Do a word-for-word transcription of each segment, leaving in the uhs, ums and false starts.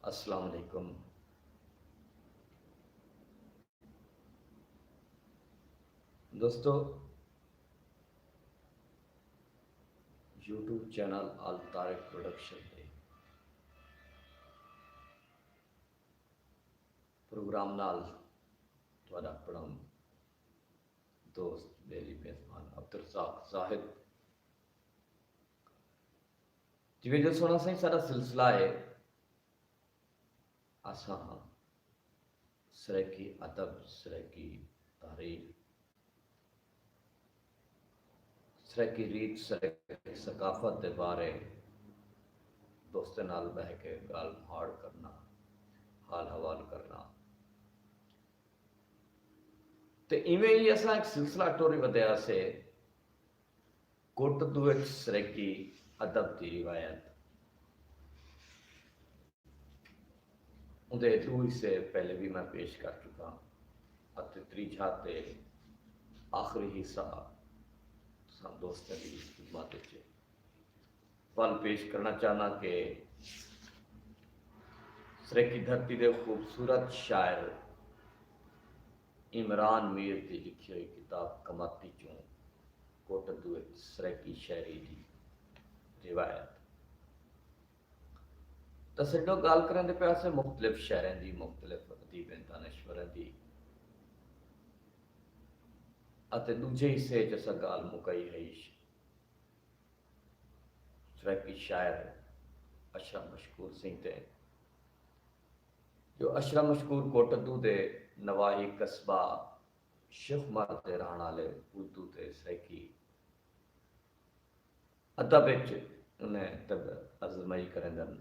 السلام علیکم دوستو، یوٹیوب چینل آل طارق پروڈکشن دے پروگرام نال تہاݙا اپݨا دوست، میری میزبان عبدالرزاق زاہد۔ جیویں جو سوہݨا سائیں ساݙا سلسلہ ہے، اساں سرائیکی ادب، سرائیکی تاریخ، سرائیکی ریت، سرائیکی ثقافت دے بارے دوستیں نال ٻہہ کے ڳالھ مہاڑ کرنا، حال حوال کرنا۔ تے ایویں ہی اساں ہک سلسلہ ٹوری ودے ہاسے، کٹ دو اچ سرائیکی ادب دی روایت۔ اوندے ݙو حصے پہلے وی میں پیش کر چکا ہاں، اتے تریجھا تے آخری حصہ تساں دوستاں دی خدمت اچ ول پیش کرݨا چاہنا کہ سرائیکی دھرتی دے خوبصورت شاعر عمران میر دی لکھی ہوئی کتاب کماتی چوں کٹ دو اچ سرائیکی شاعری دی روایت۔ تاں سڄݨو، ڳالھ کریندے پئے ہاسے مختلف شاعریں دی، مختلف ادیبیں دانشوریں دی، اتے ݙوجھے حصے اچ اساں ڳالھ مکائی ہئی سرائیکی شاعر اشرف مشکور سئیں تے، جو اشرف مشکور کٹ دو دے نواحی قصبہ شیخ عمر دے رہݨ آلے اردو تے سرائیکی ادب اچ انہیں طب آزمائی کریندن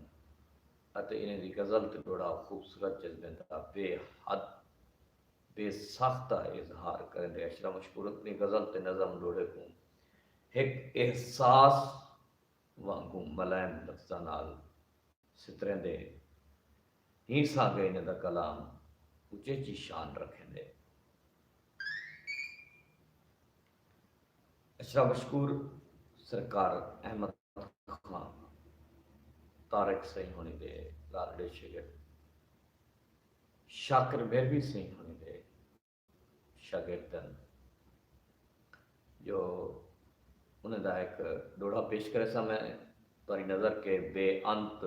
اتے انہیں دی غزل تے ݙوہڑا خوبصورت جذبیں دا بے حد، بے ساختہ اظہار کریندے۔ اشرف مشکور اپݨی غزل تے نظم ݙوہڑے کوں ہک احساس وانگوں ملائم لفظاں نال ستریندے، ایں سانگے انہیں دا کلام اچیچی شان رکھیندے۔ اشرف مشکور سرکار احمد خان طارق سئیں ہوݨی دے لاڈلے شاگرد، شاکر میروی سئیں ہوݨی دے شاگرد ہن، جو انہیں دا ہک ݙوہڑا پیش کریساں میں تہاݙی نظر کہ بے انت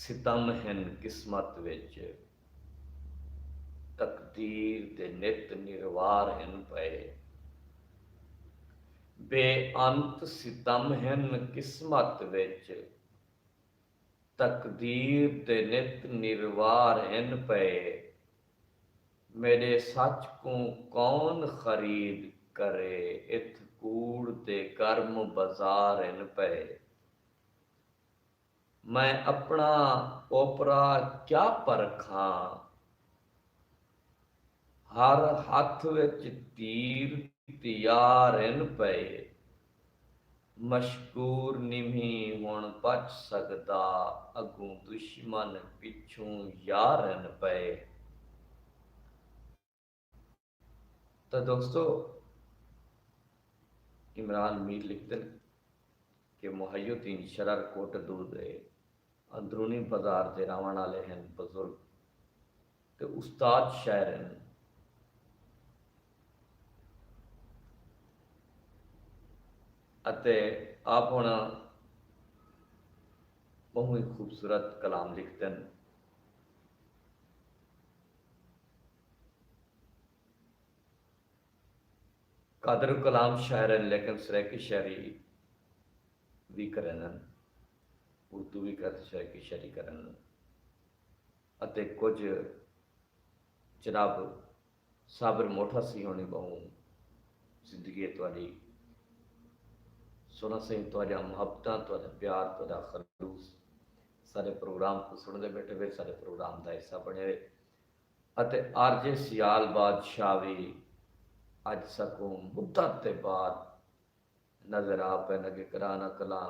ستم ہن قسمت وچ، تقدیر دے نت نروار ہن پئے۔ بے انت ستم ہن قسمت وچ، تقدیر دے نت نروار ہن پئے۔ میݙے سچ کوں کون خرید کرے، اتھ کوڑ دے گرم بازار ہن پئے۔ میں اپݨا اوپرا کیا پرکھاں، ہر ہتھ وچ تیر تیار ہن پئے۔ مشکور نمھی ہݨ بچ سڳدا، اڳوں دشمن پچھوں یار ہن پئے۔ تاں دوستو، عمران میر لکھدن کہ محی الدین شرر کوٹ دو دے اندرونی بازار دے رہوݨ آلے ہن، بزرگ تے استاد شاعر ہن۔ اتے آپ ہݨ ٻہوں ہی خوبصورت کلام لکھدن۔ قادر الکلام شاعر ہن، لیکن سرائیکی شاعری وی کریندن، اردو وی کریندن، سرائیکی شاعری کریندن۔ اتے کجھ جناب صابر موٹھا سئیں ہوݨی ٻہوں زندگی ہے تہاݙی۔ سوہݨا سئیں، تہاݙیاں محبتاں، تہاݙا پیار، تہاݙا خلوص ساݙے پروگرام کوں سݨدے ٻیٹھے وے، ساݙے پروگرام دا حصہ بݨے وے۔ اتے آر جے سیال بادشاہ وی اڄ ساکوں مدت دے بعد نظر آ پئن۔ اڳے کݙاں نہ کݙاں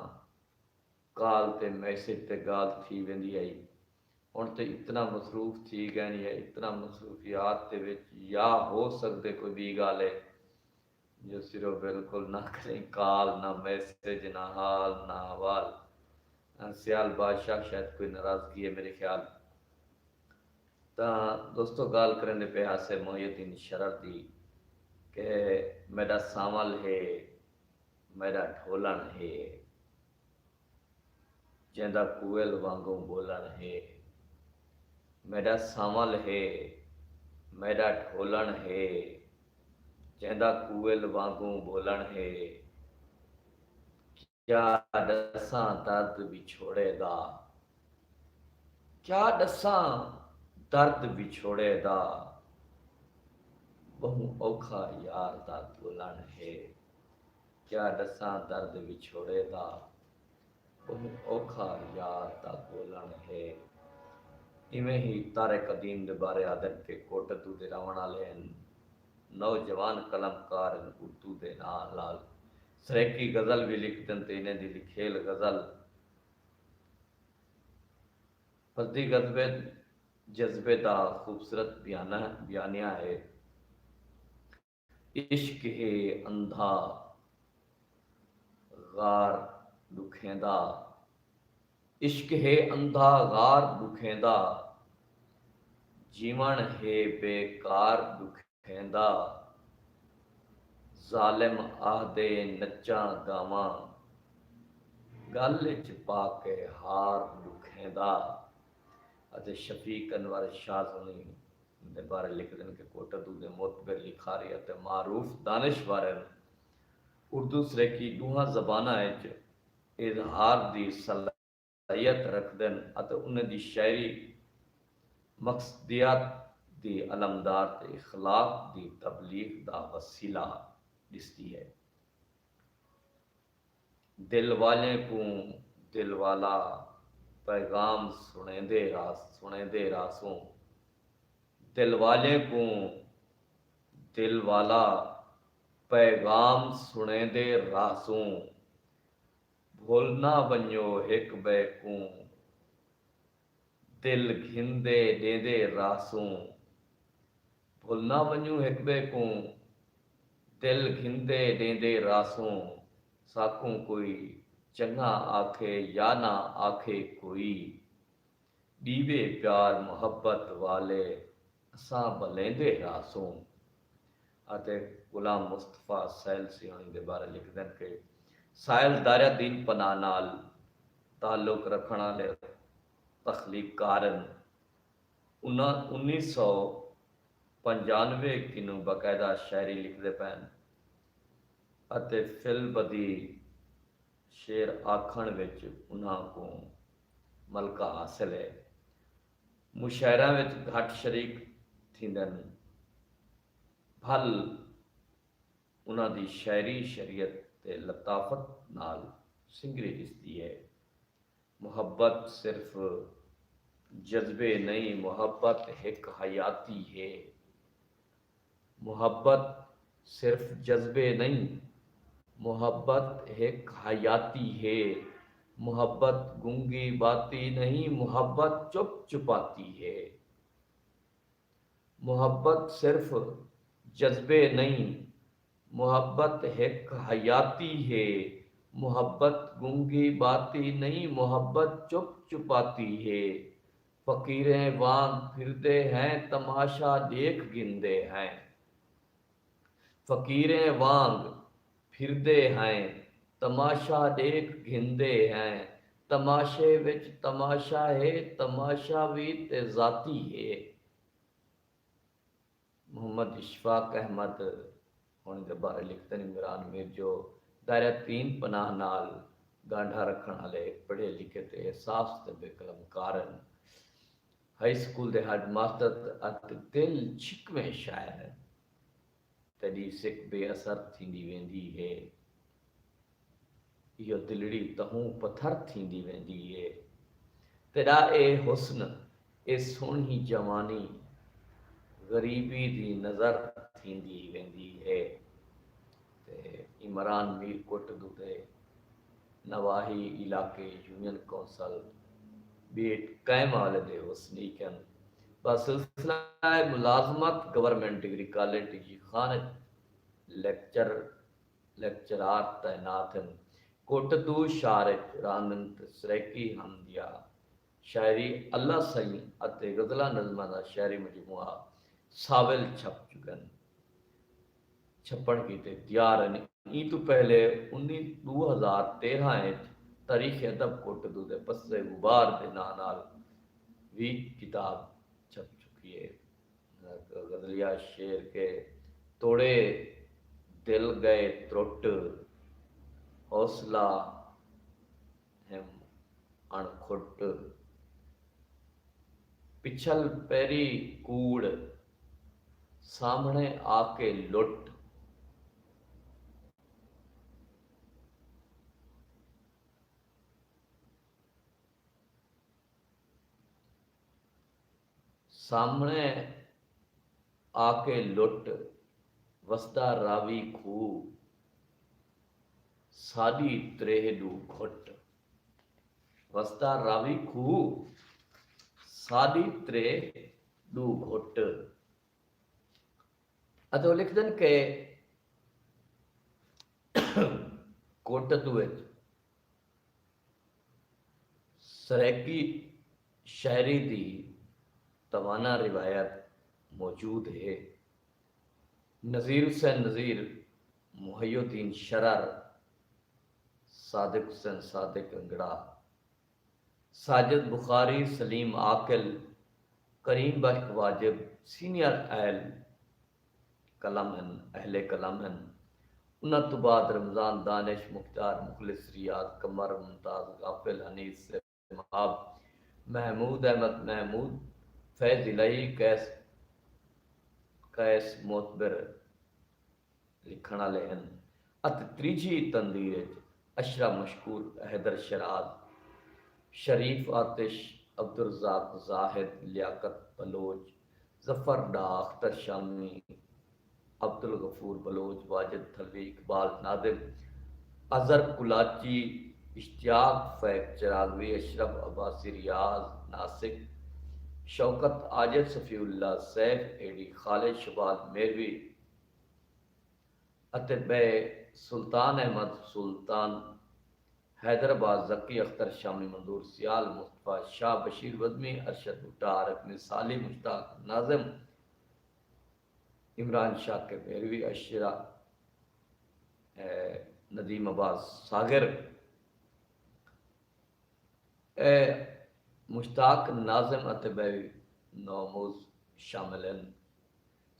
کال تے میسج تے ڳالھ تھی ویندی ہئی، ہݨ تے اتنا مصروف تھی ڳئن یا اتنا مصروفیات دے وچ یا ہو سڳدے کوئی ٻی ڳالھ ہے جو سرو بالکل نہ کریں کال، نہ میسج، نہ حال، نہ احوال۔ سیال بادشاہ، شاید کوئی ناراضگی ہے میرے خیال۔ تاں دوستو، ڳالھ کریندے پئے ہاسے محی الدین شرر دی کہ میݙا سانول ہے، میݙا ڈھولݨ ہے، جیندا کوئل وانگوں ٻولݨ ہے۔ میݙا سانول ہے، میݙا ڈھولݨ ہے، جیندا کوئل وانگوں ٻولݨ ہے۔ کیا ݙساں درد وچھوڑے دا، کیا ݙساں درد وچھوڑے دا، ٻہوں اوکھا یار دا ڳولݨ ہے۔ کیا ݙساں درد وچھوڑے دا، ٻہوں اوکھا یار دا ڳولݨ ہے۔ ایویں ہی طارق عدیم دے بارے آہدن کہ کوٹدو دے رہوݨ آلے ہن، نوجوان قلمکار ہن، اردو دے نال نال سرائیکی غزل وی لکھدن تے انہیں دی لکھیل غزل پردی غضبے جذبے دا خوبصورت بیانہ بیانیہ ہے۔ عشق ہے اندھا غار ݙکھیندا، عشق ہے اندھا غار ݙکھیندا، جیوݨ ہے بیکار ݙکھیندا۔ ظالم آہدے نچاں ڳاواں، ڳل اچ پا کے ہار ݙکھیندا۔ اتے شفیق انور شاز ہوݨی دے بارے لکھدن کہ کوٹدو دے معتبر لکھاری اتے معروف دانشور ہن۔ اردو سرائیکی ݙوہاں زباناں اچ اظہار دی صلاحیت رکھدن اتے انہیں دی شاعری مقصدیات دی علمدار تے اخلاق دی تبلیغ دا وسیلہ ݙسدی ہے۔ دل والیں کوں دل والا پیغام سݨیندے راس سݨیندے رہسوں۔ دل والیں کوں دل والا پیغام سݨیندے رہسوں۔ بھل نہ ونڄو ہک ٻئے کوں دل گھندے ݙیندے رہسوں۔ بھل نہ ونڄوں ہک ٻئے کوں دل گھندے ݙیندے رہسوں۔ ساکوں کوئی چنڳا آکھے یا نہ آکھے کوئی، ݙیوے پیار محبت والے اساں ٻلیندے رہسوں۔ اتے غلام مصطفی سائل سیوݨی دے بارے لکھدن کہ سائل داریا دین پناہ نال تعلق رکھݨ آلے تخلیق کار ہن۔ انہاں انیس سو پنجانوے کنوں باقاعدہ شاعری لکھدے پئن اتے فل بدی شعر آکھݨ وچ انہاں کوں ملکہ حاصل ہے۔ مشاعرہ وچ گھٹ شریک تھیندن، بھل انہاں دی شاعری شریت تے لطافت نال سنگری ݙسدی ہے۔ محبت صرف جذبے نئیں، محبت ہک حیاتی ہے۔ محبت صرف جذبے نئیں، محبت ہک حیاتی ہے۔ محبت گنگی باتی نئیں، محبت چپ چپاتی ہے۔ محبت صرف جذبے نئیں، محبت ہک حیاتی ہے۔ محبت گنگی باتی نئیں، محبت چپ چپاتی ہے۔ فقیریں وانگ پھردے ہیں، تماشا ݙیکھ گھندے ہیں۔ فقیریں وانگ پھردے ہیں، تماشا ݙیکھ گھندے ہیں۔ تماشے وچ تماشا ہے، تماشا وی تے ذاتی ہے۔ محمد اشفاق احمد ہوݨی دے بارے لکھدن، عمران میر جو دائرہ تین پناہ نال ڳانڈھا رکھݨ آلے ہک پڑھے لکھے تے احساس تے بے قلم کار ہن۔ ہائی سکول دے ہیڈ ماسٹر اتے دل چھکویں شاعر ہن۔ تیݙی سک بے اثر تھیندی ویندی ہے، ایہو دلڑی تہوں پتھر تھیندی ویندی ہے۔ تیݙا اے حسن، اے سوہݨی جوانی غریبی دی نذر تھیندی ویندی ہے۔ تے عمران میر کوٹدو دے نواحی علاقے یونین کونسل بیٹ قائم آلے دے وسنیک ہن۔ بسلسلہ ملازمت government degree college D G Khan اچ لیکچر لیکچرار تعینات ہن۔ کوٹدو شہر اچ راہندن تے سرائیکی ہم دیا شاعری اللہ سئیں اتے غزلاں نظماں دا شعری مجموعہ ساول چھپ چکن چھپݨ کیتے تیار ہن۔ ایں توں پہلے انیس ݙو ہزار تیرھاں اچ تاریخ ادب کوٹدو دے پس غبار دے ناں نال وی کتاب چھپ چکی ہے۔ غزلیہ شعر کے توڑے دل گئے ترٹ، حوصلہ ہم اݨ کھٹ، پچھل پیری کوڑ، سامھݨے آ کے لٹ۔ سامھݨے آ کے لٹ، وسدا راوی کھوہ، ساݙی تریہہ ݙو گھٹ۔ وسدا راوی کھوہ، ساݙی تریہہ ݙو گھٹ۔ اتے او لکھدن کہ کوٹدو اچ سرائیکی شاعری دی توانا روایت موجود ہے۔ نذیر حسین نذیر، محی الدین شرر، صادق حسین صادق انگڑا، ساجد بخاری، سلیم عاقل، کریم بخش واجب سینئر اہل قلم ہن، اہل قلم ہن۔ انہاں توں بعد رمضان دانش، مختار مخلص، ریاض قمر، ممتاز غافل، حنیف سیماب، محمود احمد محمود، فیض الہی، قیس قیس معتبر لکھݨ آلے ہن اتے تریجھی تندیر اچ اشرف مشکور، حیدر شیراز، شریف آتش، عبدالرزاق زاہد، لیاقت بلوچ، ظفر ڈار، اختر شامی، عبدالغفور بلوچ، واجد تھلوی، اقبال نادم، اظہر کلاچی، اشتیاق فیق چراغوی، اشرف عباسی، ریاض ناسک، شوکت عاجز، صفی اللہ سیف ایڈی، خالد شہباز میروی، اتے ٻئے سلطان احمد سلطان، حیدر عباس ذکی، اختر شامی، منظور سیال، مصطفی شاہ، بشیر بزمی، ارشد بھٹہ، عارف نثار علی، مشتاق ناظم، عمران شاکر میروی، اشرا، اے، ندیم عباس ساغر، اے مشتاق ناظم اتے ٻئے وی نوآموز شامل ہن۔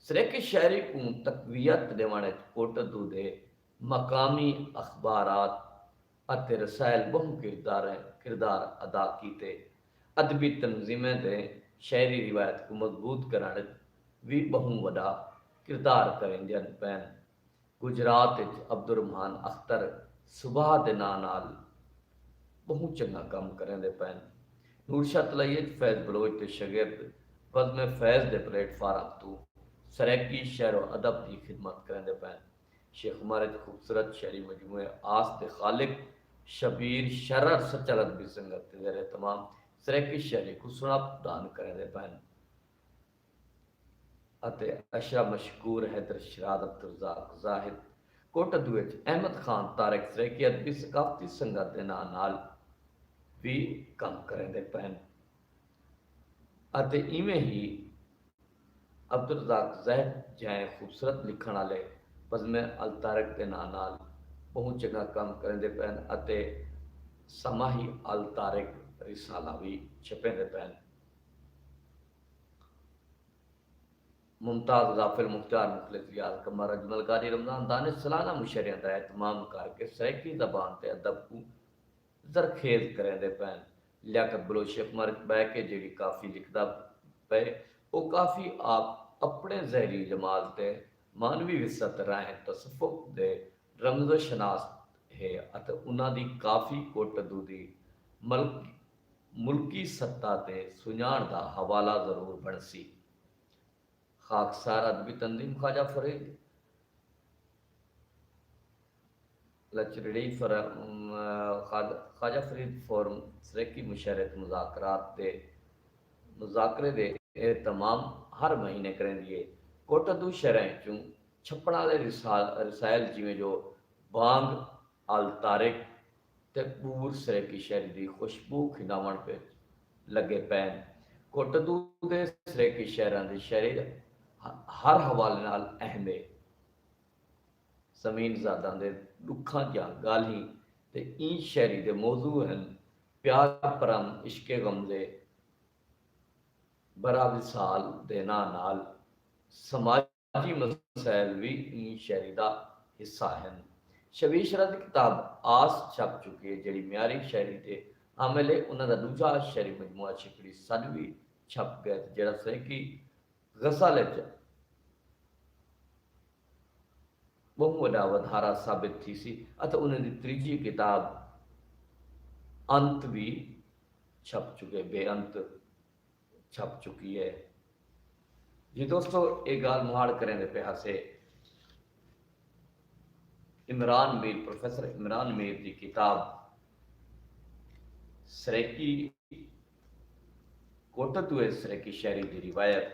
سرائیکی شاعری کوں تقویت ݙیوݨ اچ کوٹدو دے مقامی اخبارات اتے رسائل ٻہوں کردار کردار ادا کیتے۔ ادبی تنظیمیں دے شاعری روایت کوں مضبوط کرݨ اچ وی ٻہوں وݙا کردار کریندین پئن۔ گجرات اچ عبدالرحمان اختر صباح دے ناں نال ٻہوں چنڳا کم کریندے پئن۔ نورشاہ تلائی اچ فیض بلوچ دے شاگرد بزم فیض دے پلیٹ فارم توں سرائیکی شعر و ادب دی خدمت کریندے پئن۔ شیخ عمر اچ خوبصورت شعری مجموعے آس دے خالق شبیر شرر سچل ادبی سنگت دے زیر اہتمام سرائیکی شعری کوں سݨاپو دان کریندے پئن۔ اتے اشرف مشکور، حیدر شیراز، عبدالرزاق زاہد، کوٹدو اچ احمد خان طارق سرائیکی ادبی ثقافتی سنگت دے ناں نال وی کم کریندے پئن۔ اتے ایویں ہی عبدالرزاق زاہد جھائیں خوبصورت لکھݨ آلے بزم الطارق دے ناں نال ٻہوں چنڳا کم کریندے پئن اتے سماحی الطارق رسالہ وی چھپیندے پئن۔ ممتاز غافل، مختار مخلص، ریاض قمر، اجمل قاری، رمضان دانش سالانہ مشاعریاں دا اہتمام کر کے سرائیکی زبان تے ادب کوں زرخیز کریندے پئن۔ لیاقت بلوچ شیخ عمر اچ ٻہہ کے جیڑھی کافی لکھدا پئے، او کافی آپ اپݨے ذہنی جمال تے معنوی وسعت راہیں تصوف دے رمز و شناس ہے اتے انہاں دی کافی کوٹدو دی ملک ملکی سطح تے سنڄاݨ دا حوالہ ضرور بݨسی۔ خاکسار ادبی تنظیم خواجہ فرید لچریڑی فر-، ام، خواجہ، خواجہ فرید فورم سرائیکی مشاعرے تے مذاکرات دے مذاکرے دے اہتمام ہر مہینے کریندی ہے۔ کوٹدو شعراں اچوں چھپݨ آلے رسال-، رسائل جیویں جو بانگ، الطارق، تے ٻور سرائیکی شاعری دی خوشبو کھنڈاوݨ پئے لڳے پئن۔ کوٹدو دے سرائیکی شاعراں دی شاعری ہر حوالے نال اہم ہے۔ زمین زاداں دے ݙکھاں دیاں ڳالھیں تے ایں شاعری دے موضوع ہن، پیار پرم، عشق غمزے، برا وصال دے ناں نال سماجی مسائل وی ایں شاعری دا حصہ ہن۔ شبیر شرح دی کتاب آس چھپ چکی ہے، جیڑھی معیاری شاعری دے حامل ہے۔ انہاں دا ݙوجھا شعری مجموعہ چھپڑی سݙ وی چھپ ڳئے، جیڑھا سرائیکی غزل اچ ٻہوں وݙا ودھارا ثابت تھیسی، اتے انہاں دی تریجھی کتاب انت وی چھپ چکے، بے انت چھپ چکی ہے۔ جی دوستو، اے ڳالھ مہاڑ کریندے پئے ہاسے عمران میر، پروفیسر عمران میر دی کتاب سرائیکی، کوٹدو سرائیکی شاعری دی روایت،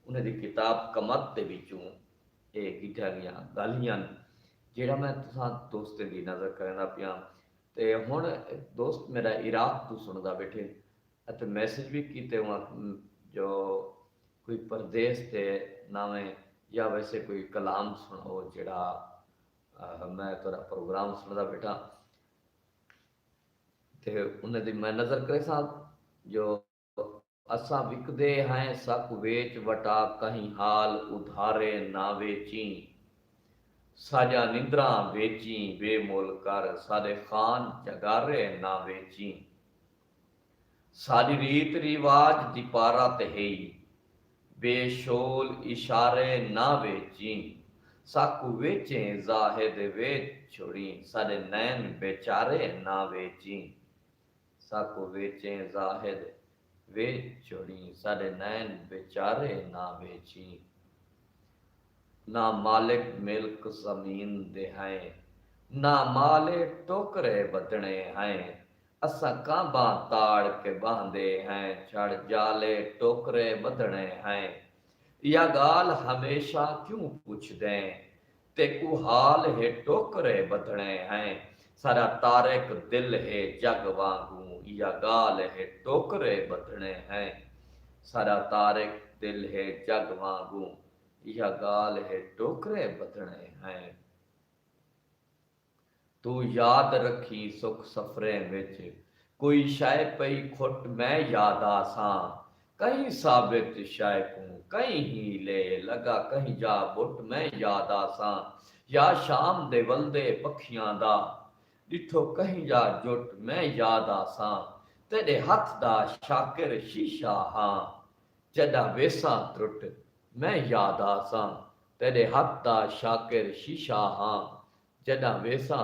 انہاں دی کتاب کمت دے وچوں اے گھدیاں ڳیاں ڳالھیں ہن، جیڑھا میں تساں دوستیں دی نذر کریندا پیاں۔ تے ہݨ دوست میݙا عراق توں سݨدا ٻیٹھے، اتے میسج وی کیتے ہوا جو کوئی پردیس تے ناویں یا ویسے کوئی کلام سݨاؤ جیڑھا، آ، میں تہاݙا پروگرام سݨدا ٻیٹھاں۔ تے انہاں دی میں نذر کریساں جو اساں وکدے ہیں سک ویچ وٹا، کہیں حال ادھارے نہ ویچیں۔ ساݙیاں نندراں ویچیں بے مل کر، ساݙے خان جگارے نہ ویچیں۔ ساݙی ریت ریواج دی پارت ہئی، بے شول اشارے نہ ویچیں۔ ساکوں ویچیں زاہد ویچ چھوڑیں، ساݙے نین بیچارے نہ ویچیں۔ ساکوں ویچیں زاہد ویچ چھوڑیں، ساݙے نین بیچارے نہ ویچیں۔ نہ مالک ملک زمین دے ہیں، نہ مالے ٹوکرے ٻدھݨے ہیں۔ اساں کانباں تاڑ کے ٻاہندے ہیں، چھڑ جالے ٹوکرے ٻدھݨے ہیں۔ ایہا ڳالھ ہمیشہ کیوں پچھدیں؟ تیکوں حال ہے ٹوکرے ٻدھݨے ہیں۔ ساݙا طارق دل ہے جڳ وانگوں، ایہا ڳالھ ہے ٹوکرے ٻدھݨے ہیں۔ ساݙا طارق دل ہے جڳ وانگوں، ایہا ڳالھ ہے ٹوکرے ٻدھݨے ہیں۔ توں یاد رکھیں سکھ سفریں وچ، کوئی شئے پئی کھٹ میں یاد آساں۔ کہیں ثابت شئے کوں کہیں ہیلے، لڳا کہیں جا بٹ میں یاد آساں۔ یا شام دے ولدے پکھیاں دا، ݙٹھو کہیں جا جٹ میں یاد آساں۔ تیݙے ہتھ دا شاکر شیشہ ہاں، جݙاں ویساں ترٹ میں یاد آساں۔ تیݙے ہتھ دا شاکر شیشہ ہاں، جݙاں ویساں